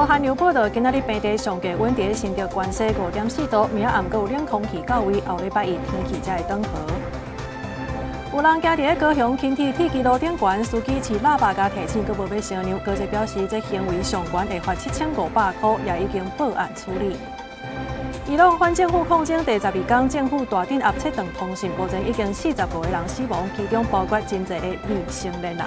寒流報道，今仔日平地上低溫佇新竹關西5.4度，明仔暗閣有冷空氣到位，後禮拜一天氣才會轉好。有人行佇咧高雄輕鐵鐵支路頂懸，司機飼喇叭共提醒，閣無欲相讓，高鐵表示這行為上懸會罰7500箍，也已經報案處理。伊朗反政府抗爭第十二工，政府大鎮壓切斷通訊，目前已經45個人死亡，其中包括真濟個未成年人。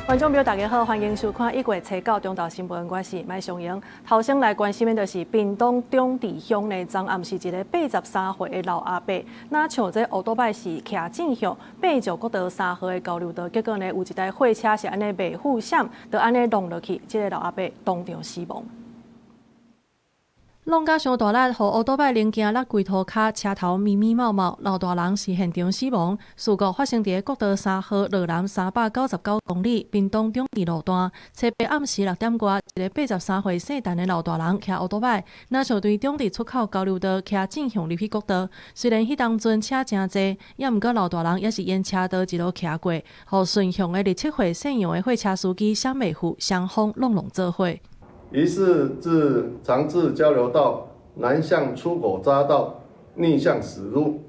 觀眾朋友，大家好，歡迎收看一月初九中晝新聞，我是麥松英。頭先來關心的就是屏東長治鄉呢，昨暗時一个83歲的老阿伯，若像這烏多擺是騎正向爬上國道三號的交流道，結果呢有一台貨車是按呢袂赴閃，就按呢挵落去，這个老阿伯當場死亡。挵甲傷大力，予烏多擺零件落規塗跤，車頭密密茂茂，老大人是現場死亡。事故發生佇國道三號羅南399公里屏東長治路段，初八暗時6點外，一个83歲姓陳的老大人騎烏多擺，若像對長治出口交流道騎正向入去國道。雖然彼當陣車誠濟，也毋過老大人也是沿車道一路騎過，予順向的27歲姓楊的貨車司機閃袂赴，雙方攏挵做伙。疑似自長治交流道南向出口匝道逆向駛入，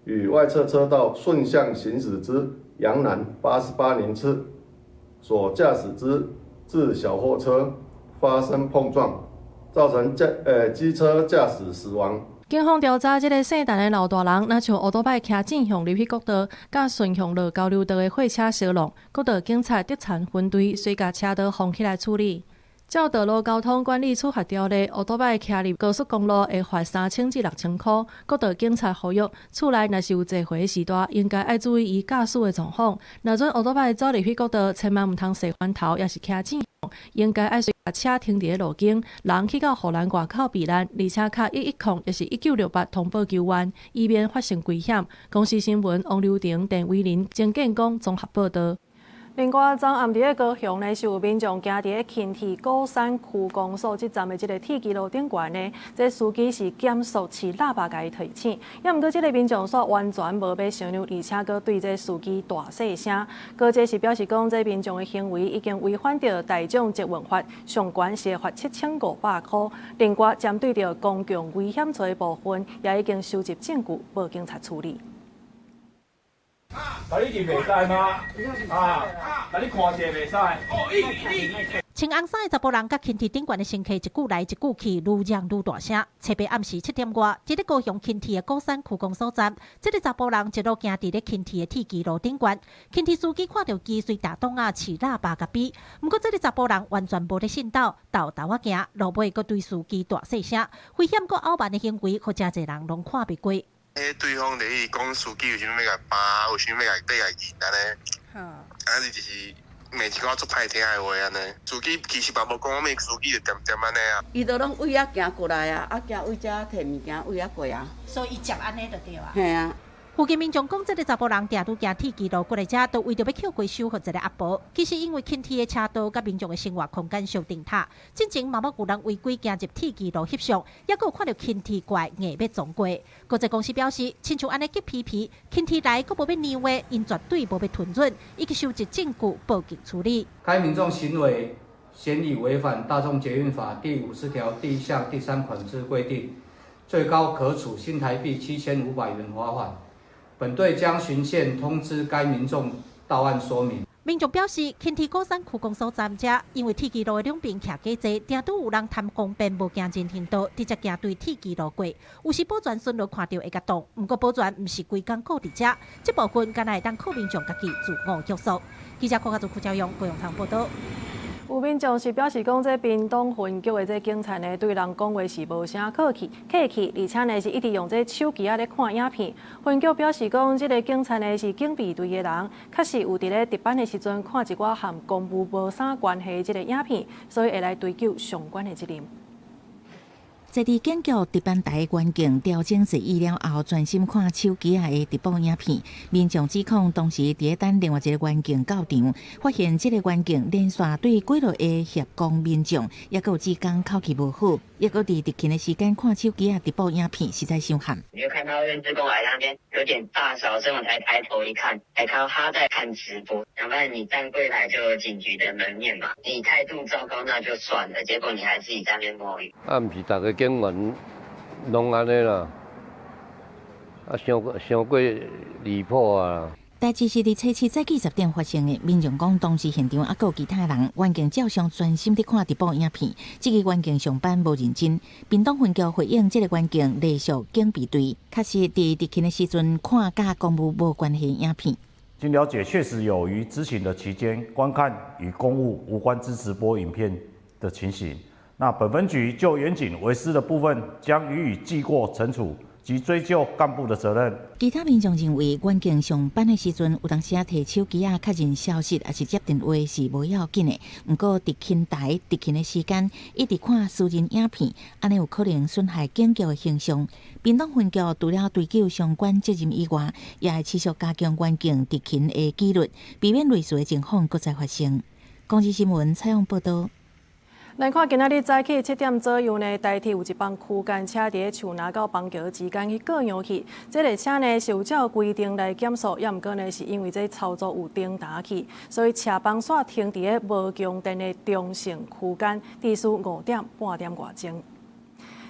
與外側車道順向行駛之楊男88年次所駕駛之自小貨車發生碰撞，造成機車駕駛死亡。警方調查，這个姓陳的老大人，若像烏多擺騎正向入去國道，佮順向落交流道的貨車相挵，國道警察竹田分隊隨共車道封起來處理。照道路交通管理處罰條例，烏多擺騎入高速公路會罰3000至6000箍。國道警察呼籲，厝內若是有濟歲序大，應該愛注意伊駕駛的狀況。若準烏多擺走入去國道，千萬毋通踅翻頭，抑是騎正向，應該愛隨車停佇咧路肩，人去到護欄外口避難，而且敲110抑是1968通報求援，以免發生危險。公視新聞王劉婷、鄧偉林、曾建功綜合報道。另外，昨暗佇咧高雄呢，是有民眾行佇咧輕鐵鼓山區公所這站的這个鐵支路頂懸呢，這司機是減速飼喇叭共伊提醒，也毋過這个民眾煞完全無欲相讓，而且閣對這司機大細聲。高捷是表示講，這民眾的行為已經違反著大眾捷運法，上懸是會罰7500箍。另外，針對著公共危險罪的部分，也已經收集證據，報警察處理。啊，你入袂使嗎？啊，啊，你看者袂使。穿紅衫的查埔人佮輕鐵頂懸的乘客一句來一句去，愈嚷愈大聲。初八暗時7點外，佇咧高雄輕鐵的鼓山區公所站，這个查埔人一路行佇咧輕鐵的鐵支路頂懸，輕鐵司機看著伊隨大擋仔飼喇叭共比，毋過這个查埔人完全無咧信道，沓沓仔行，路尾閣對司機大細聲，危險閣傲慢的行為，予誠濟人攏看袂過。彼對方就伊講司機有啥物欲共扒，有啥物欲共欲共按呢？啊，伊就是罵一寡足歹聽的話按呢。司機其實嘛無講啥物，司機就恬恬按呢啊。伊都攏對遐行過來啊，啊行對遮提物件對遐過啊。所以伊接按呢就對啊。嘿啊。附近民眾講，這个查埔人定拄行鐵支路過來遮，都為著欲抾回收予一个阿婆。其實因為輕鐵的車道佮民眾的生活空間相頂塔，進前嘛捌有人違規行入鐵支路翕相，抑閣有看著輕鐵過來硬欲撞過。高捷公司表示，親像按呢激脾氣，輕鐵來閣無欲讓的，𪜶絕對無欲吞忍，已經收集證據報警處理。該民眾行為顯已違反大眾捷運法第50條第一項第三款之規定，最高可處新台幣7500元罰款。本隊將循線通知該民眾到案說明。民眾表示，輕鐵鼓山區公所站遮，因為鐵支路的兩邊徛加濟，定拄有人貪方便無行人行道，直接行對鐵支路過。有時保全巡邏看著會共擋，毋過保全毋是規工顧佇遮，這部分敢若會當靠民眾家己自我約束。記者郭家祖、邱朝陽、高永昌報道。有民眾是表示講，這屏東分局的這警察呢，對人講話是無啥客氣，客氣，而且呢是一直用這手機仔咧看影片。分局表示講，這个警察呢是警備隊的人，確實有佇咧值班的時陣看一寡和公務無啥關係的這个影片，所以會來追究相關的責任。在佇警局值班台員警調整坐椅了後，專心看手機仔的直播影片。民眾指控當時佇咧等另外一個員警到場，發現這個員警連續對幾落個協工民眾，抑閣有志工口氣無好，抑閣佇執勤的時間看手機仔直播影片，實在傷譀。你就看到任志工來那邊有點大小聲，我才抬頭一看，才看到他在看直播。想問你站櫃台就有警局的門面嘛？你態度糟糕那就算了，結果你還自己在那邊摸魚。啊，毋是逐个警員攏按呢啦，啊，傷傷過離譜啊！代誌是佇初七早起10點發生的，民眾講當時現場猶閣有其他人，員警照常專心佇看直播影片，這个員警上班無認真。屏東分局回應，這个員警隸屬警備隊，確實佇執勤的時陣看佮公務無關係影片。經了解，確實有於執勤的期間觀看與公務無關之直播影片的情形。那本分局就員警違失的部分，將予以記過懲處及追究幹部的責任。其他民眾認為，員警上班的時陣，有當時仔提手機仔確認消息，抑是接電話是無要緊的。毋過佇勤台執勤的時間，一直看私人影片，按呢有可能損害警局的形象。屏東分局除了追究相關責任以外，也會持續加強員警執勤的紀律，避免類似的情況閣再發生。公視新聞採訪報導。來看今仔日早起7點左右呢，台鐵有一班區間車佇咧樹林到板橋之間去過讓去。這个車呢是有照規定來減速，抑毋過呢是因為這操作有頂打去，所以車班煞停佇咧無供電的中性區間，持續5點半點外鐘。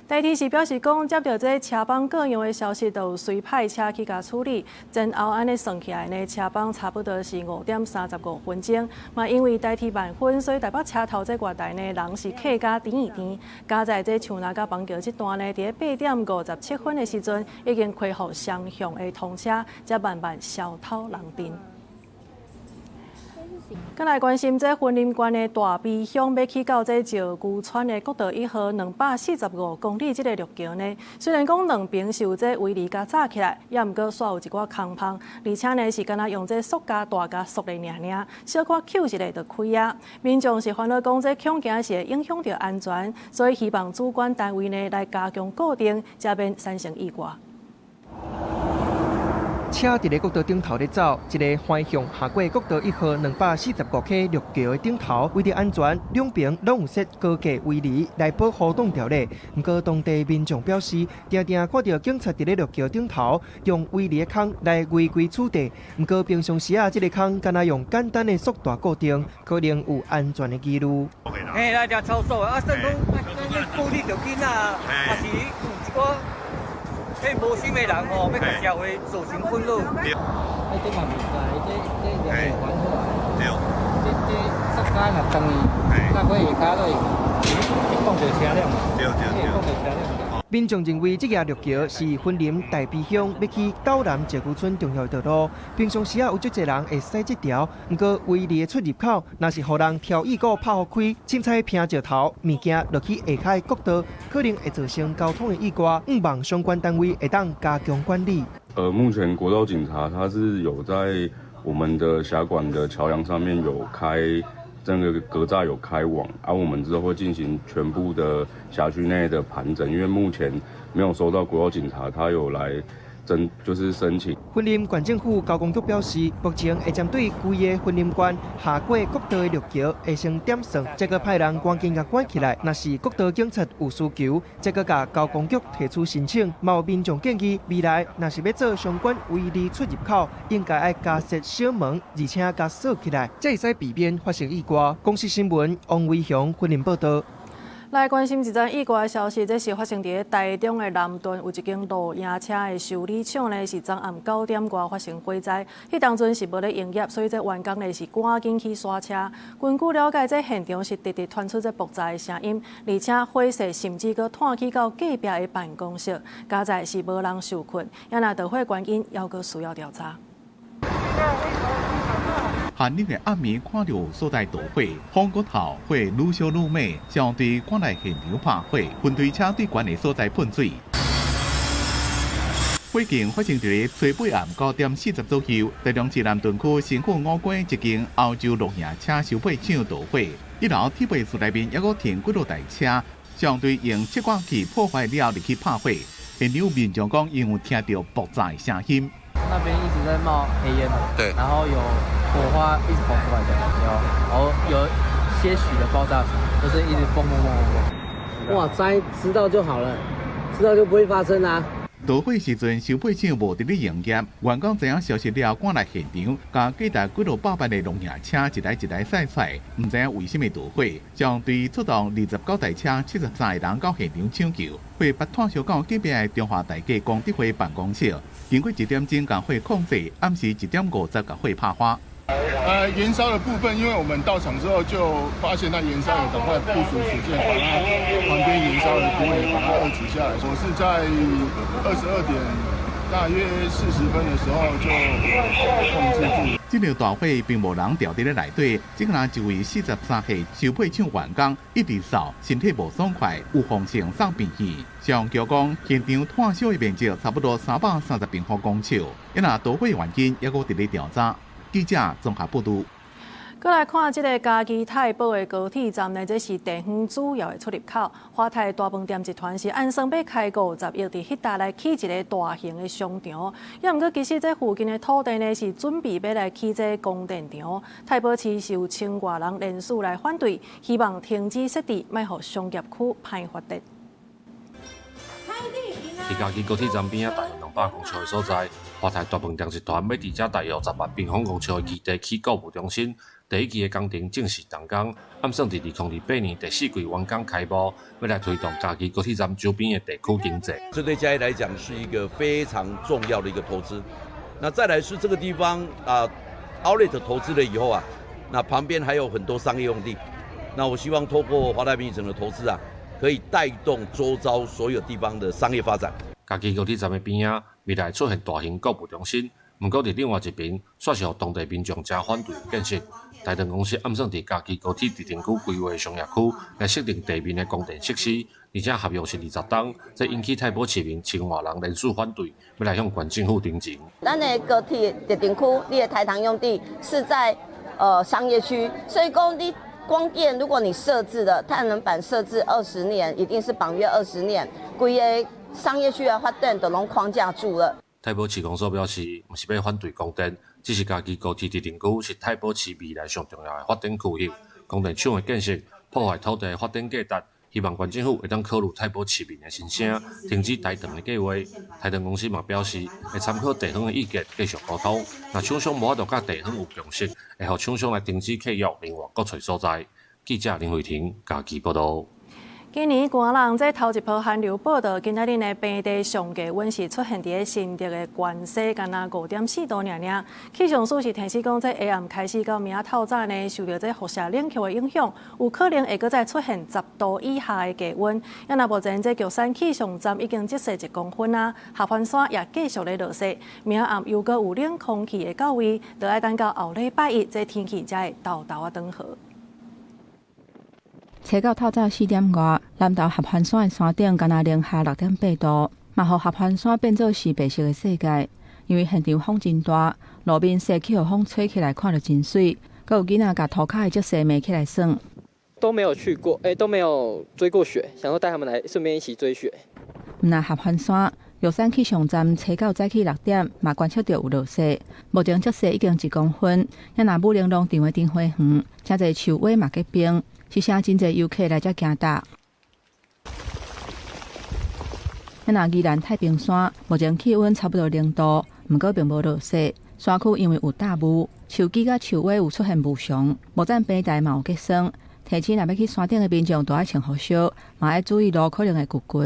台鐵是表示講，接著這車班過讓的消息，就有隨派車去共處理。前後按呢算起來呢，車班差不多是5點35分鐘。嘛，因為台鐵慢分，所以台北車頭這月台呢，人是客甲甜甜。佳哉這樹林佮板橋這段呢，佇咧8點57分的時陣，已經恢復雙向的通車，才慢慢消透人陣。閣來關心這雲林縣的大埤鄉欲起到這石龜村的國道1號245公里這个陸橋呢，雖然講兩邊是有這圍籬共紮起來，抑毋過煞有一寡空縫，而且呢是干焦用這塑膠袋共塑咧爾爾，小可抾一下就開啊。民眾是煩惱講這恐驚是會影響著安全，所以希望主管單位呢來加強固定，才免產生意外。車佇咧國道頂頭咧走，一个橫向下過國道1號245溪陸橋的頂頭，為著安全，兩邊攏有設高架圍籬來保護擋條咧。毋過當地民眾表示，定定看著警察佇咧陸橋頂頭用圍籬的空來違規取締。毋過平常時啊，這个空干焦用簡單的塑袋固定，可能有安全的疑慮。嘿，來遮超速啊，算講顧慮著囡仔，抑是有一寡。彼無心的人吼，欲共社會造成困擾。對。啊，這嘛袂使，這這兩個環好啊。對。這這塑膠若斷去，那過下跤落去，會碰著車輛嘛。對對對。會碰著車輛。民眾認為，這个陸橋是雲林大埤鄉欲去斗南石龜村重要的道路。平常時啊，有足濟人會駛這條，毋過圍籬的出入口，若是予人挑意閣拍予開，凊彩拚石頭物件落去下跤的國道，可能會造成交通的意外。向望相關單位會當加強管理。目前國道警察他是有在我們的轄管的橋梁上面有開。這个格柵有開網，而我們之後會進行全部的轄區內的盤整，因為目前沒有收到國道警察他有來申，就是申請。雲林縣政府交通局表示，目前會針對規个雲林縣下過國道的陸橋，會先點算，再閣派人趕緊共管起來。若是國道警察有需求，再閣共交通局提出申請。嘛有民眾建議，未來若是欲做相關圍籬出入口，應該愛加設小門，而且共鎖起來，才會使避免發生意外。公視新聞王維雄雲林報導。來關心一則意外的消息，這是發生佇咧台中的南屯，有一間露營車的修理廠呢，是昨暗9點外發生火災。彼當陣是無咧營業，所以這員工呢是趕緊去徙車。根據了解，這現場是直直傳出這爆炸的聲音，而且火勢甚至閣湠去到隔壁的辦公室。佳哉是無人受困，也若著火原因，猶閣需要調查。寒冷的暗暝，看著所在著火，風過頭，火愈燒愈猛，消防隊趕來現場拍火，噴水車對懸的所在噴水。火警發生佇咧初八暗9點40左右，台中市南屯區新富五關一間歐洲露營車修配廠著火，一樓鐵皮厝內面猶閣停幾落台車，相對用切割器破壞了入去拍火。現場民眾講，𪜶有聽著爆炸的聲音。那邊一直在冒黑煙，對，然後有火花一直跑出來的，然後有些許的爆炸聲，就是一直嘣嘣嘣嘣嘣。哇，知知道就好了，知道就不會發生啦。導火時陣，修配廠無佇咧營業，員工知影消息了，趕來現場，共價值幾落百萬的農業車一台一台駛出來，毋知影為啥物導火，將隊出動29台車，73個人到現場搶救，火拔炭燒到隔壁的中華大價功德會辦公室，經過1點鐘共火控制，暗時1點50共火拍花。燃燒的部分，因為我們到場之後就發現它燃燒，有趕快部署水箭，把它旁邊燃燒的鍋也把它遏止下來。我是在22點大約40分的時候就控制住。這場大火並無人著佇咧內底，只若一位43歲修配廠員工一直嗽，身體無爽快，有風聲送病院。上橋講，現場炭燒的面積差不多330平方公尺，因若導火原因猶閣佇咧調查。記者綜合報導。閣來看這个嘉義太保的高鐵站呢，這是地方主要的出入口。華泰大飯店集團是按算欲開50億佇彼搭來起一个大型的商場。也毋過其實這附近的土地呢，是準備欲來起這個光電場。太保市是有千外人聯署來反對，希望停止設置，莫予商業區歹發展。佇嘉義高鐵站邊仔，大約200公尺的所在，華泰大飯店集團欲佇遮大約10萬平方公尺的基地起購物中心，第一期的工程正式動工，按算佇2028年第四季完工開幕，欲來推動嘉義高鐵站周邊的地區經濟。這對嘉義來講是一個非常重要的一個投資。那再來是這個地方啊，Outlet 投資了以後啊，那旁邊還有很多商業用地。那我希望透過華泰名城的投資啊，可以帶動周遭所有地方的商業發展。嘉義高鐵站的邊仔，未來出現大型購物中心，毋過佇另外一邊，煞是予當地民眾誠反對的建設。台電公司暗算佇嘉義高鐵特定區規劃商業區來設定地面的光電設施，而且合約是20冬，這引起太保市民千外人聯署反對，欲來向縣政府陳情。咱的高鐵特定區，你的台糖用地是在商業區，所以講你光電如果你設置的太陽能板設置20年，一定是綁約20年，規個商業區的發展都攏框架住了。太保市公所表示，毋是欲反對光電，只是嘉義高鐵特定區是太保市未來上重要的發展區域，光電廠的建設破壞土地的發展價值，希望縣政府會當考慮太保市民的心聲，停止台糖的計劃。台糖公司嘛表示，會參考地方的意見，繼續溝通。若廠商無法度佮地方有共識，會予廠商來停止契約，另外閣揣所在。記者林慧婷嘉義報導。今年寒人這頭一波寒流報道，今仔日的平地上低溫是出現佇咧新竹的關西，干焦5.4度爾爾。氣象署是提醒講，這下暗開始到明仔透早呢，受著這輻射冷卻的影響，有可能會閣再出現10度以下的低溫。啊，若目前這玉山氣象站已經積雪1公分啊，合歡山也繼續咧落雪。明仔暗又閣有冷空氣會到位，就愛等到後禮拜一，這天氣才會沓沓仔轉好。初九透早4點外，南投合歡山的山頂干焦零下6.8度，嘛予合歡山變做是白色的世界。因為現場風真大，路面雪去予風吹起來，看著真媠。閣有囡仔共塗跤的積雪罵起來耍。都沒有去過，都沒有追過雪，想說帶他們來，順便一起追雪。毋但合歡山，玉山氣象站初九早起6點，嘛觀測著有落雪。目前積雪已經1公分，也若武陵農場的櫻花園，誠濟樹尾嘛結冰。是啥真濟遊客來遮行踏。若宜蘭太平山，目前氣溫差不多0度，毋過並無落雪。山區因為有大霧，樹枝佮樹尾有出現霧霜。木棧平台嘛有結霜。提醒若欲去山頂的民眾，著愛穿雨靴，嘛愛注意路可能會彆骨。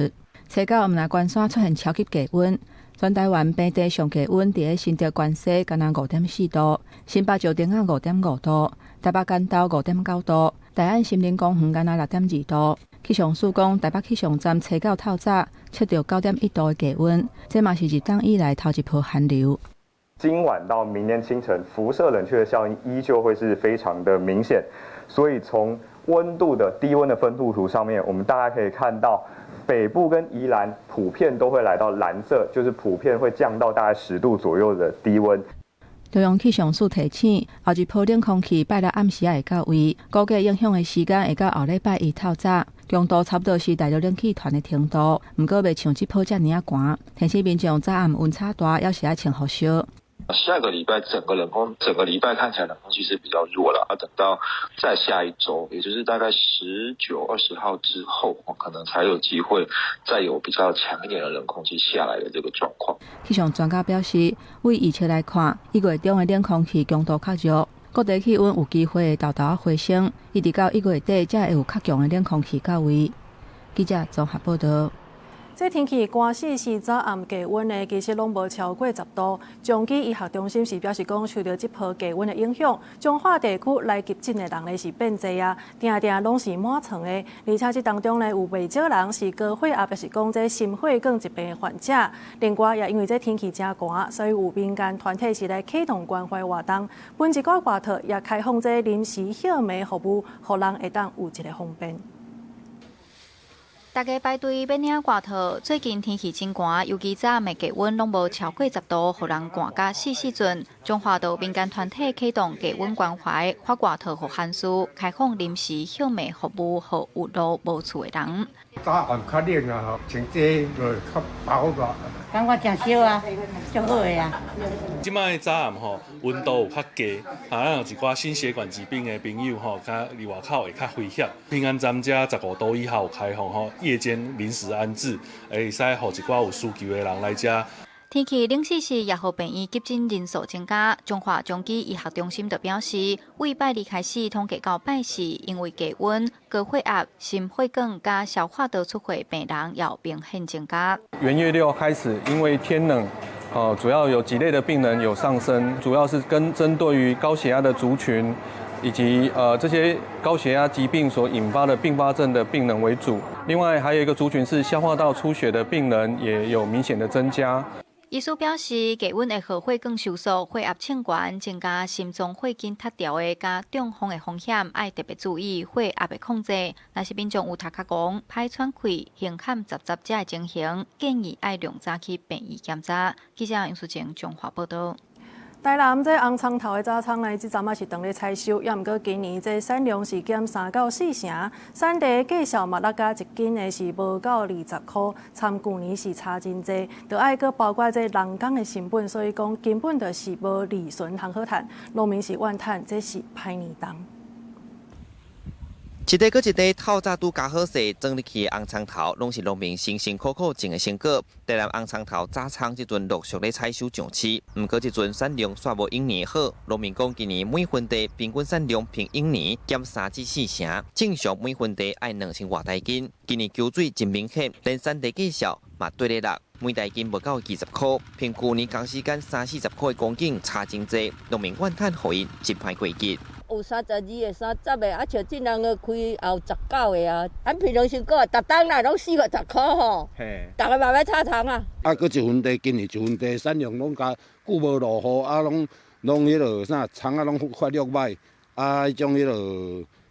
初九毋但關山出現超級低溫，全台灣平地上低溫佇咧新竹關西，干焦5.4度；新北石碇仔5.5度；台北關渡5.9度；大安森林公園干焦6.2度。氣象署講，台北氣象站初九透早測著9.1度的低溫，這嘛是入冬以來頭一波寒流。今晚到明天清晨，輻射冷卻的效應依舊會是非常的明顯，所以從溫度的低溫的分布圖上面，我們大概可以看到，北部跟宜蘭普遍都會來到藍色，就是普遍會降到大概10度左右的低溫。中央氣象署提醒，後一波冷空氣拜六暗時仔會到位，估計影響的時間會到後禮拜一透早。強度差不多是大陸冷氣團的程度，毋過袂像這波遮爾仔寒。提醒民眾早暗溫差大，猶是愛穿厚衫。下個禮拜整個冷空，整個禮拜看起來冷空氣是比較弱了，啊，等到再下一周，也就是大概19、20號之後，可能才有機會再有比較強一點的冷空氣下來的這個狀況。氣象專家表示，為預測來看，一月中的冷空氣強度較弱，各地氣溫有機會沓沓回升，一直到1月底才會有較強的冷空氣到位。記者綜合報道。這天氣寒死是早暗低溫的，其實攏無超過10度。彰基醫學中心是表示講，受著這波低溫的影響，彰化地區來急診的人咧是變濟啊，定定攏是滿床的。而且這當中呢，有袂少人是高血壓，抑是講這心血管疾病的患者。另外，也因為這天氣誠寒，所以有民間團體是來啟動關懷活動，分一寡外套，也開放這臨時歇眠服務，予人會當有一个方便。大家排隊欲領外套。最近天氣真寒，尤其早暗的低溫攏無超過10度，予人寒甲死死陣。彰化的民間團體啟動低溫關懷，發外套予寒士，開放臨時歇眠服務，予有路無厝的人。早暗較冷啊，吼，穿這就較薄熱。感覺誠燒啊，足好的啊。這擺早暗吼，溫度有較低，啊，咱有一寡心血管疾病的朋友吼，較佇外口會較危險。平安站遮15度以下有開放吼，夜間臨時安置，會使予一寡有需求的人來遮。天氣冷死死，也予病院急診人數增加。彰化彰基醫學中心就表示，為拜二開始統計到拜四，因為低溫、高血壓、心血管佮消化道出血病人有明顯增加。元月六開始，因為天冷，主要有幾類的病人有上升，主要是跟針對於高血壓的族群，以及這些高血壓疾病所引發的併發症的病人為主。另外還有一個族群是消化道出血的病人，也有明顯的增加。醫師表示，低溫會予血管收縮、血壓升懸，增加心臟血筋脫掉的佮中風的風險，愛特別注意血壓的控制。若是民眾有頭殼戇、歹喘氣、胸坎雜雜這的情形，建議愛量早去病院檢查。記者楊淑靜彰化報道。台南這紅蔥頭的早倉呢，這陣仔是當咧採收，猶毋過今年這產量是減3到4成，產地價數嘛落甲一斤的是無夠20箍，參舊年是差真濟，著愛閣包括這人工的成本，所以講根本就是無利潤通好趁，農民是怨嘆這是歹年冬。一塊閣一塊透早拄加好勢，裝入去的紅蔥頭，攏是農民辛辛苦苦種的成果。台南紅蔥頭早倉這陣陸續咧採收上市，毋過這陣產量煞無往年好。農民講，今年每分地平均產量比往年減3至4成，正常每分地愛2000外台斤。今年缺水真明顯，連產地價數嘛綴咧落，每台斤無夠20箍，比舊年仝時間30-40箍的光景差真濟，農民怨嘆，予𪜶真歹過日。有32个、30个，啊，像這人個開也有19个啊。咱平常時講，逐冬啦攏40-50箍吼，逐个嘛欲炒葱啊。啊，閣一分地，今年一分地產量攏較久無落雨，啊，攏彼落啥葱仔攏發育䆀，啊，彼種彼落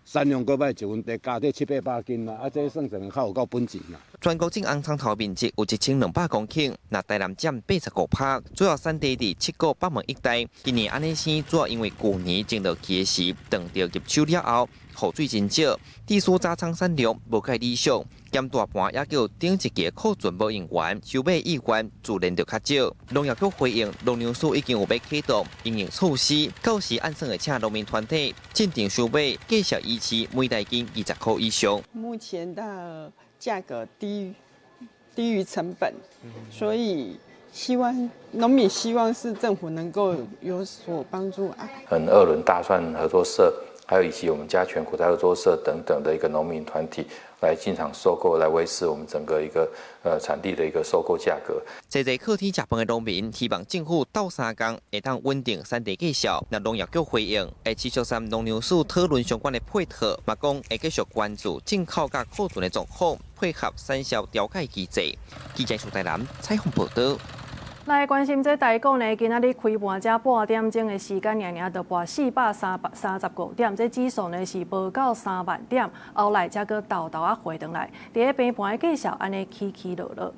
產量閣䆀，一分地加這700-800斤啦，啊，這算算較有夠本錢啦。全國種紅蔥頭面積有1200公頃，若台南佔85%，主要產地佇七股北門一帶。今年按呢生，主要因為舊年種落去的時，當著入秋了後，雨水真少，致使早倉產量無蓋理想，減大半也叫頂一期庫存無用完，收買意願自然就較少。農業局回應，農糧署已經有欲啟動因應措施，到時按算會請農民團體進場收買，價數維持每台斤20箍以上。目前的價格低於成本，所以希望農民希望是政府能夠有所幫助啊。二輪大蒜合作社，還有以及我們嘉泉果菜合作社等等的一個農民團體來進場收購，來維持我們整個一個產地的一個收購價格。濟濟靠天食飯的農民希望政府鬥相共會當穩定產地價數。那農業局回應會持續參農糧署討論相關的配套，嘛講會繼續關注進口佮庫存的狀況，配合產銷調解機制。記者蘇台南採訪報導。來關心這台股呢，今仔日開盤才半點鐘的時間，爾爾就跋435點，這指數呢是無夠3萬點，後來才閣沓沓仔回轉來，佇咧平盤的繼續按呢起起落落。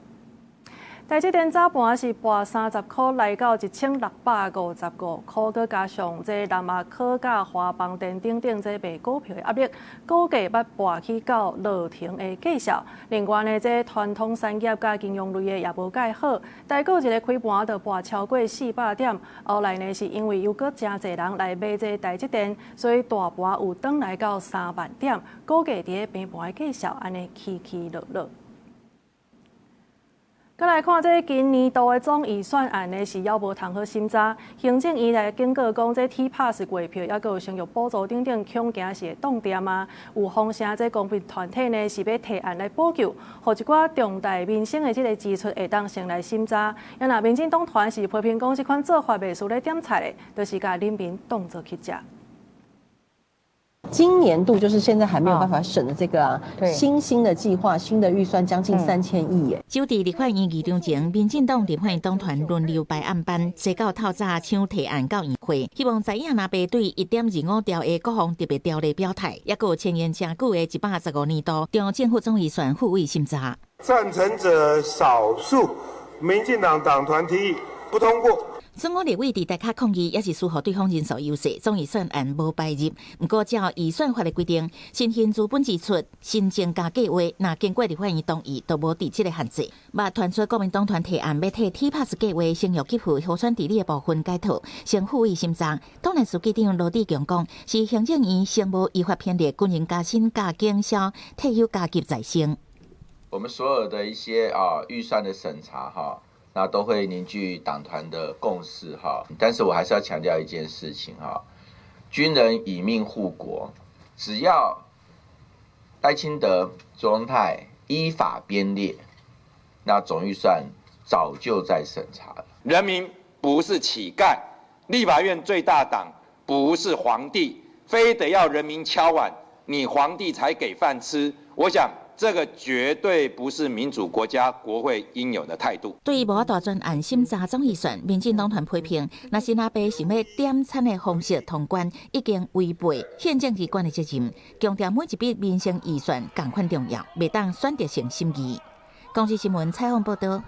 台積電早盤是跋30箍，來到1655箍，閣加上這南亞科佮華邦電等等這賣股票的壓力，股價捌跋去到落停的價數。另外呢，這傳統產業佮金融類的也無蓋好，台股一个開盤就跋超過400點。後來呢，是因為又閣誠濟人來買這台積電，所以大盤有轉來到3萬點，股價佇咧平盤的價數按呢起起落落。閣來看這今年度的總預算案呢，是猶無通好審查。行政院來警告講，這 T pass 月票，猶閣有生育補助等等，恐驚是會凍定啊。有風聲，這公民團體呢是欲提案來補救，予一寡重大民生的這个支出會當先來審查。啊若民進黨團是批評講，這款做法袂輸咧點菜的，就是共人民當做乞食。今年度就是現在還沒有辦法審的這個啊，新興的計劃、新的預算將近3000億耶。就佇立法院議場前，民進黨立法院黨團輪流排案班，坐到透早搶提案到院會，希望在野藍白對1.25兆的國防特別條例表態，抑閣有遷延誠久的115年度中央政府總預算付委審查。贊成者少數，民進黨黨團提議不通過。總統立委佇台下抗議，也是輸予對方人數優勢，總預算案無排入。毋過照預算法的規定，新興資本支出、新增加計劃，若經過立法院同意，都無佇這个限制。嘛傳出國民黨團提案，欲替 T pass 計劃、生育給付、鄉村治理的部分改套，先付委審查。黨內書記長羅智強講，是行政院先無依法編列軍人加薪加警消退休加給在先。我們所有的一些啊預算的審查哈。那都會凝聚黨團的共識哈，但是我還是要強調一件事情哈，軍人以命護國，只要賴清德、卓榮泰依法編列，那總預算早就在審查了。人民不是乞丐，立法院最大黨不是皇帝，非得要人民敲碗，你皇帝才給飯吃。我想。這個絕對不是民主國家國會應有的態度。對於無法度專案審查總預算，民進黨團批評，若是藍白想欲點餐的方式通關，已經違背憲政機關的責任，強調每一筆民生預算仝款重要，袂當選擇性審議。公視新聞採訪報導。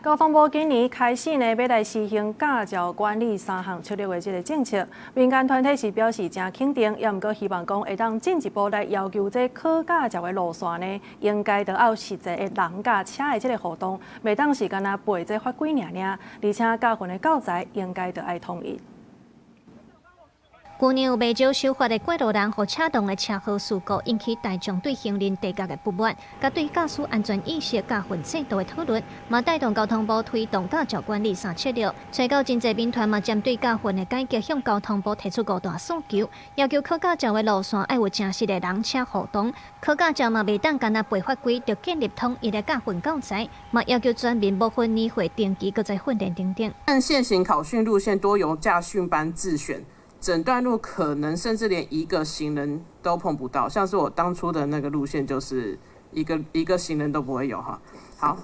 交通部今年開始呢，欲來實行駕照管理三項策略的這个政策，民間團體是表示誠肯定，也毋過希望講會當進一步來要求這考駕照的路線呢，應該著愛有實際的人佮車的這个互動，袂當是干焦背這法規爾爾，而且教訓的教材應該著愛統一。去年有袂少守法的過路人予車動的車禍事故，引起大眾對行人地覺的不滿，佮對駕駛安全意識、駕訓制度的討論，嘛帶動交通部推動駕照管理三策略。揣到真濟民團嘛針對駕訓的改革，向交通部提出五大訴求，要求考駕照的路線愛有誠實的人車互動，考駕照嘛袂當干焦背法規，著建立統一的駕訓教材，嘛要求全民無分年歲定期閣再訓練等等。按現行考訓路線多由駕訓班自選。整段路可能甚至連一個行人都碰不到，像是我當初的那個路線，就是一個一個行人都不會有哈。好，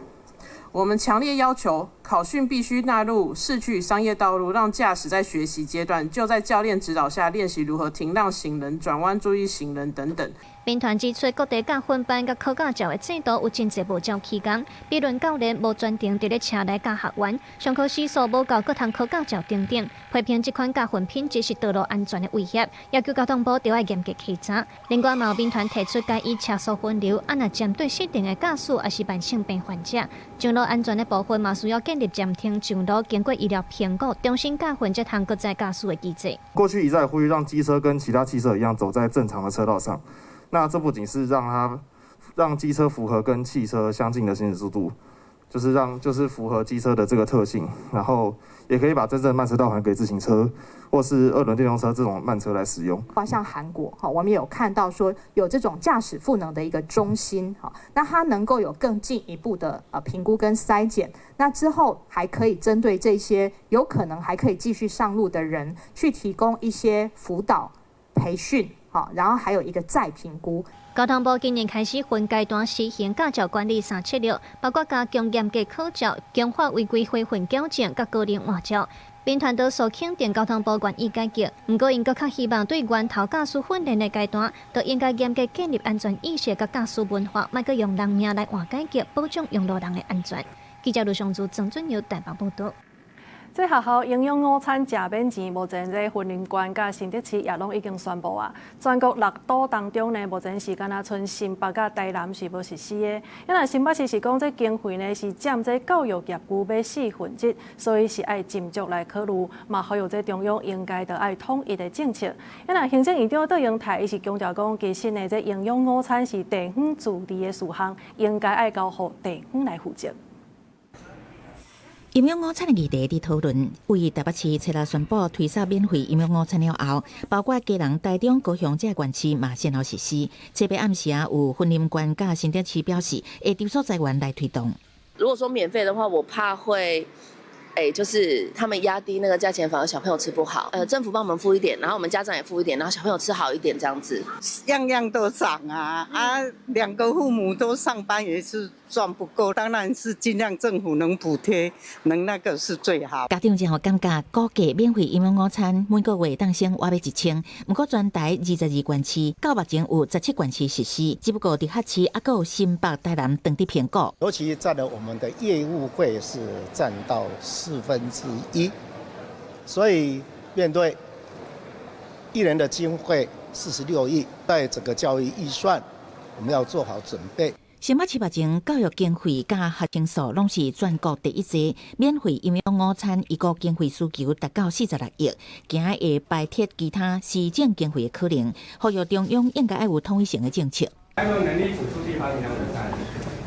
我們強烈要求考訓必須納入市區商業道路，讓駕駛在學習階段就在教練指導下練習如何停讓行人、轉彎注意行人等等。民團指出，各地駕訓班佮考駕照的制度有真濟無照起工，比如教練無專程佇咧車內教學員，上課時數無夠，閣通考駕照等等，批評這款駕訓品質是道路安全的威脅，要求交通部著愛嚴格稽查。另外，嘛有民團提出改以車速分流，啊若針對失能的駕駛抑是慢性病患者，上路安全的部分嘛需要建立暫停上路經過醫療評估、重新駕訓這項閣再駕駛的機制。過去一再呼籲讓機車跟其他汽車一樣走在正常的車道上。那這不僅是讓機車符合跟汽車相近的行駛速度，就是讓就是符合機車的這個特性，然後也可以把真正慢車道還給自行車或是二輪電動車這種慢車來使用。包括像韓國，哈，我們有看到說有這種駕駛賦能的一個中心，哈，那它能夠有更進一步的評估跟篩檢，那之後還可以針對這些有可能還可以繼續上路的人，去提供一些輔導培訓。好，然後還有一個再評估。交通部今年開始分階段實行駕照管理三策略，包括加強嚴格考照、強化違規回訓矯正、佮高齡換照。民團多數肯定交通部願意改革，毋過𪜶閣較希望對源頭駕駛訓練的階段，都應該嚴格建立安全意識佮駕駛文化，莫閣用人命來換改革，保障用路人的安全。記者盧尚祖、曾俊耀台北報道。這學校營養午餐食免錢，目前這雲林縣佮新竹市也攏已經宣布啊。全國六都當中呢，目前是干焦賰新北佮台南是無實施的。因為新北市是講這經費呢是佔這教育業務欲四分之一，所以是愛斟酌來考慮，嘛呼籲這中央應該著愛統一的政策。因為行政院長卓榮泰伊是強調講，其實呢這營養午餐是地方自治的事項，應該愛交予地方來負責。營養午餐的議題佇討論，為台北市初六宣布推銷免費營養午餐了後，包括基隆、台中、高雄這個縣市嘛先後實施。這擺暗時啊，有雲林縣佮新竹市表示會籌措資源來推動。如果說免費的話，我怕會，就是他們壓低那個價錢，反而小朋友吃不好。政府幫我們付一點，然後我們家長也付一點，然後小朋友吃好一點，這樣子。樣樣都漲啊！啊，兩個父母都上班也是賺不夠，當然是盡量政府能補貼，能那個是最好。家長真予感覺估計免費營養午餐每個月當省倚欲1000，毋過全台22縣市到目前有17縣市實施，只不過直轄市猶閣有新北、台南當佇評估。尤其佔了我們的業務費是佔到1/4，所以面對一年的經費46億，在整個教育預算，我們要做好準備。新北市目前教育經費佮學生數攏是全國第一濟，免費營養午餐一個經費需求達到46億，驚會排斥其他施政經費的可能，呼籲中央應該愛有統一性的政策。還有能力補助地方營養午餐，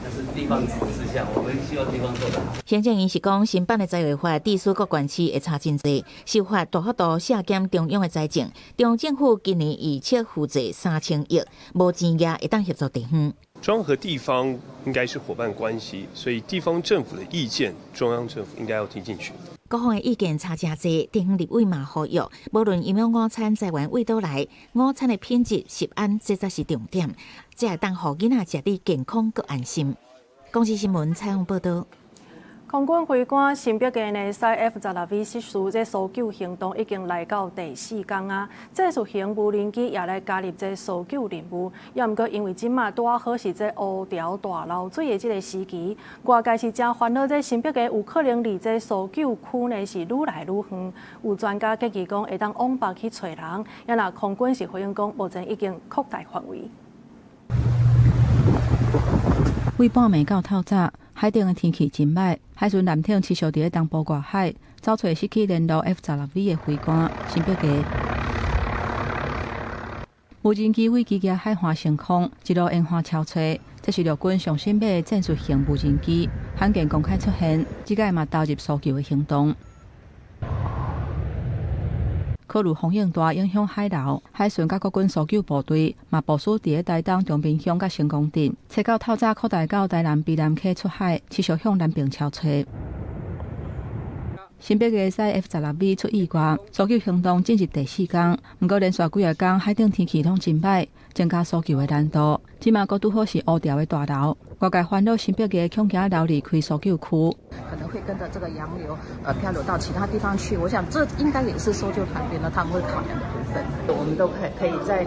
那是地方自治項，我們希望地方做得好。行政院是講，新版的災劃法，對各縣市會差真濟，修法大幅度削減中央的財政。中央政府今年預測負債3000億，無錢也會當協助地方。中央和地方應該是夥伴關係，所以地方政府的意見，中央政府應該要聽進去。各方的意見差誠濟，地方立委嘛呼籲，無論營養午餐資源佗來，午餐的品質、食安，這才是重點，才會當予囡仔食得健康閣安心。公視新聞採訪報道。空軍飛官新北的呢，駛 F-16V 失事，這搜救行動已經來到第四工啊。戰術型無人機也來加入這搜救任務，也毋過因為這馬拄仔好是這烏潮大漏水的這个時期，外界是誠煩惱，這新北的有可能離這搜救區呢是愈來愈遠。有專家建議講，會當往北去揣人，也若空軍是回應講，目前已經擴大範圍。為半暝到透早，海頂的天氣真䆀，海巡艦艇持續佇咧東部外海找揣失去聯絡 F-16V 的飛官新北家。無人機飛機蜈海岸升空，一路沿岸搜揣，這是陸軍上新買的戰術型無人機，罕見公開出現，這擺嘛投入搜救的行動。考慮風湧大影響海流，海巡佮國軍搜救部隊嘛部署佇咧台東長濱鄉佮成功鎮，初九透早擴大到台南卑南溪出海，持續向南邊搜揣。新北的駛 F-16V 出意外，搜救行動進入第四工，毋過連續幾仔工海頂天氣攏真䆀，增加搜救的難度。這馬閣拄好是烏潮的大流，外界煩惱新北的恐驚流離開搜救區，可能會跟著這個洋流，漂流到其他地方去。我想這應該也是搜救團隊呢，他們會考量的部分。我們都可以再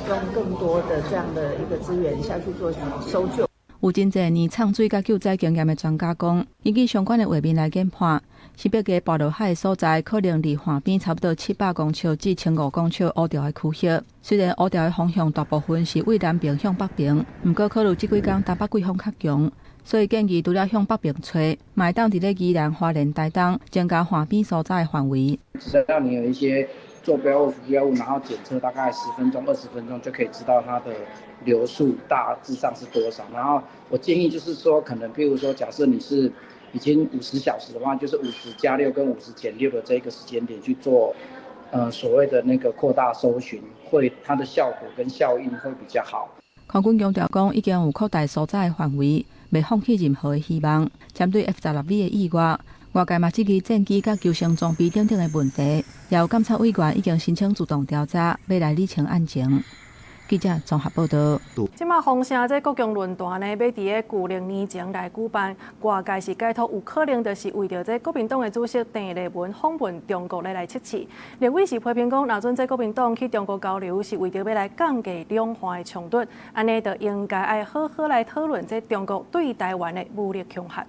用更多的這樣的一個資源下去做搜救。有真濟年藏水佮救災經驗的專家講，根據相關的畫面來研判，新北的跋落海的所在可能離岸邊差不多700公尺至1500公尺烏潮的區域。雖然烏潮的方向大部分是對南邊向北邊，毋過考慮這幾工東北季風較強，所以建議除了向北邊揣，嘛會當佇咧宜蘭花蓮台東增加岸邊所在的範圍。只要你有一些坐標物、浮標物，然後檢測大概10分鐘、20分鐘就可以知道它的流速大致上是多少。然後我建議就是說，可能譬如說，假設你是已經50小時的話，就是50加6跟50減6的這個時間點去做，所謂的那個擴大搜尋，會它的效果跟效應會比較好。空軍強調講，已經有擴大搜查的範圍，袂放棄任何的希望。針對 F-16V 的意外，外界嘛質疑戰機佮救生裝備等等的問題，也有監察委員已經申請自動調查，欲來理清案情。記者綜合報道。這馬豐城這國共論壇呢，欲佇咧舊曆年前來舉辦，外界是解讀有可能就是為著這國民黨的主席鄭麗文訪問中國咧來測試。立委是批評講，若準這國民黨去中國交流，是為著欲來降低兩岸的衝突，按呢就應該愛好好來討論這中國對台灣的武力恐嚇。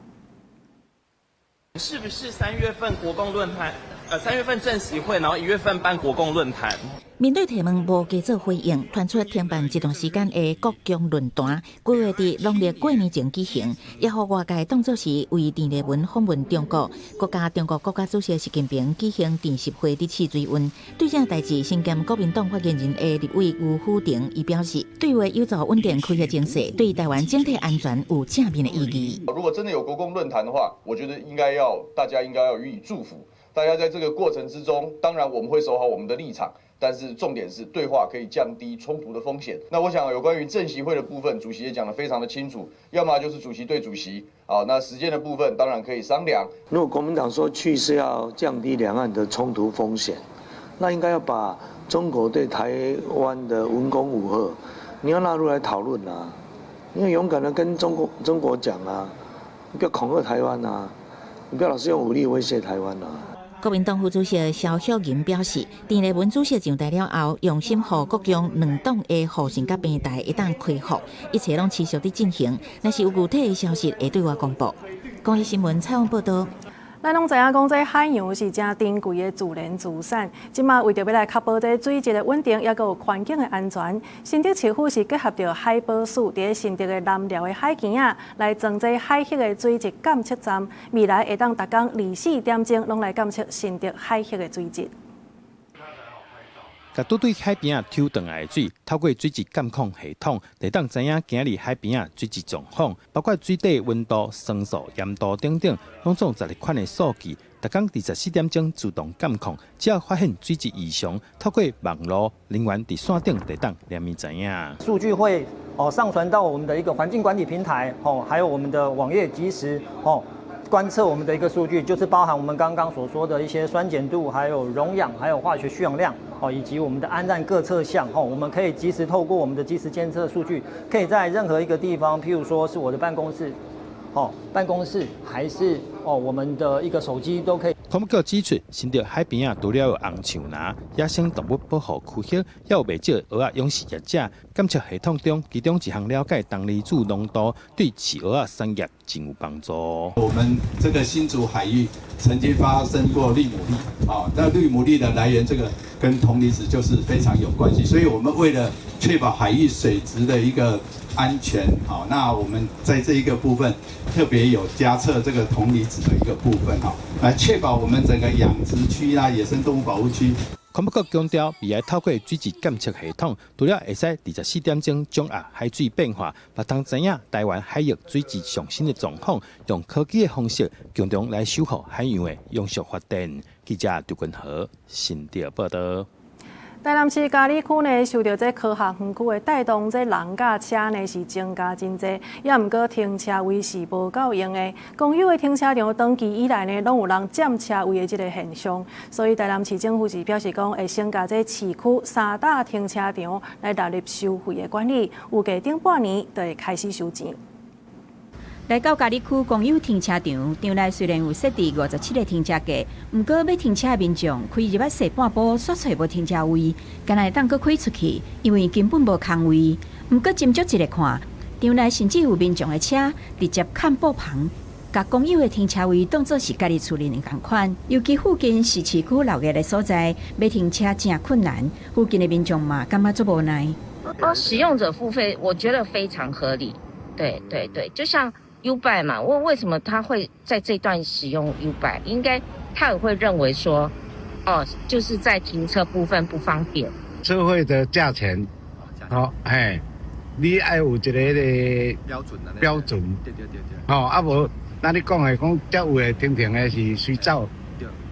是不是三月份國共論壇？3月份政協會，然後1月份辦國共論壇。面對提問無加做回應，傳出停辦這段時間的國共論壇，規劃佇農曆過年前舉行，也予外界當作是為鄭麗文訪問中國，閣佮中國國家主席習近平舉行電視會佇試水溫。對這代誌，身兼國民黨發言人的立委吳虎臣伊表示，對話有助穩定區域情勢，對台灣整體安全有正面的意義。如果真的有國共論壇的話，我覺得應該要大家應該要予以祝福。大家在這個過程之中，當然我們會守好我們的立場，但是重點是對話可以降低衝突的風險。那我想有關於政協會的部分，主席也講得非常的清楚，要麼就是主席對主席，啊，那時間的部分當然可以商量。如果國民黨說去是要降低兩岸的衝突風險，那應該要把中國對台灣的文攻武嚇，你要納入來討論啊，你要勇敢的跟中國講啊，你不要恐嚇台灣啊，你不要老是用武力威脅台灣啊。國民黨副主席蕭曉銀表示，鄭麗文主席上台了後，用心予國共兩黨的互信佮平台會當恢復，一切攏持續佇進行。若是有具體的消息，會對外公布。公視新聞採訪報導。咱攏知影講，這海洋是誠珍貴的自然資產。這馬為著欲來確保這水質的穩定，抑閣有環境的安全，新竹市府是結合著海保署佇新竹的南寮的海墘仔，來裝這海域的水質監測站，未來會當逐工24點鐘攏來監測新竹海域的水質。共拄對海邊仔抽轉來的水，透過水質監控系統，就會當知影今日海邊仔水質狀況，包括水底溫度、酸素、鹽度等等，攏總12款的數據，逐工24點鐘自動監控，只要發現水質異常，透過網路人員佇線頂就會當連面知影。數據會哦上傳到我們的一個環境管理平台，哦，還有我們的網頁即時哦觀測我們的一個數據，就是包含我們剛剛所說的一些酸鹼度、還有溶氧、還有化學需氧量，哦，以及我們的氨氮各測項，哦，我們可以即時透過我們的即時監測數據，可以在任何一個地方，譬如說是我的辦公室，哦，辦公室還是哦我們的一個手機都可以。環保局指出，新竹海邊仔除了有紅樹林、野生動物保護區域，也有袂少蚵仔養殖業者。監測系統中，其中一項了解銅離子濃度，對飼蚵仔產業真有幫助。我們這個新竹海域曾經發生過綠牡蠣，啊，那綠牡蠣的來源，這個跟銅離子就是非常有關係。所以我們為了確保海域水質的一個安全，好，那我們在這一個部分特別有加測這個銅離子的一個部分，哈，來確保我們整個養殖區啊、野生動物保護區。環保局強調，未來透過水質監測系統，除了會使24點鐘掌握海水變化，嘛通知影台灣海域水質上新的狀況，用科技的方式，共同來守護海洋的永續發展。記者劉君和新竹報導。台南市佳里區呢，受著這科學園區的帶動，這人佮車呢是增加真濟，也毋過停車位是無夠用的。公有的停車場長期以來呢，攏有人佔車位的這个現象，所以台南市政府是表示講，會先共這市區三大停車場來納入收費的管理，預計頂半年就會開始收錢。來到佳里區公有停車場，場內雖然有設置57個停車格，毋過欲停車的民眾開入來踅半步，煞揣無停車位，干焦會當閣開出去，因為根本無空位。毋過斟酌一下看，場內甚至有民眾的車直接崁布棚，共公有的停車位當做是家己厝裡仝款。尤其附近是市區鬧熱的所在，欲停車誠困難，附近的民眾嘛感覺足無奈。哦，使用者付費，我覺得非常合理。對對對，就像 YouBike 嘛，為什麼他會在這段使用 YouBike？應該他也會認為說，哦，就是在停車部分不方便。車費的價錢，好，嘿，你愛有一个彼個標準的標準，對對對對。哦，啊無，咱你講的講，這有的停停的是隨走，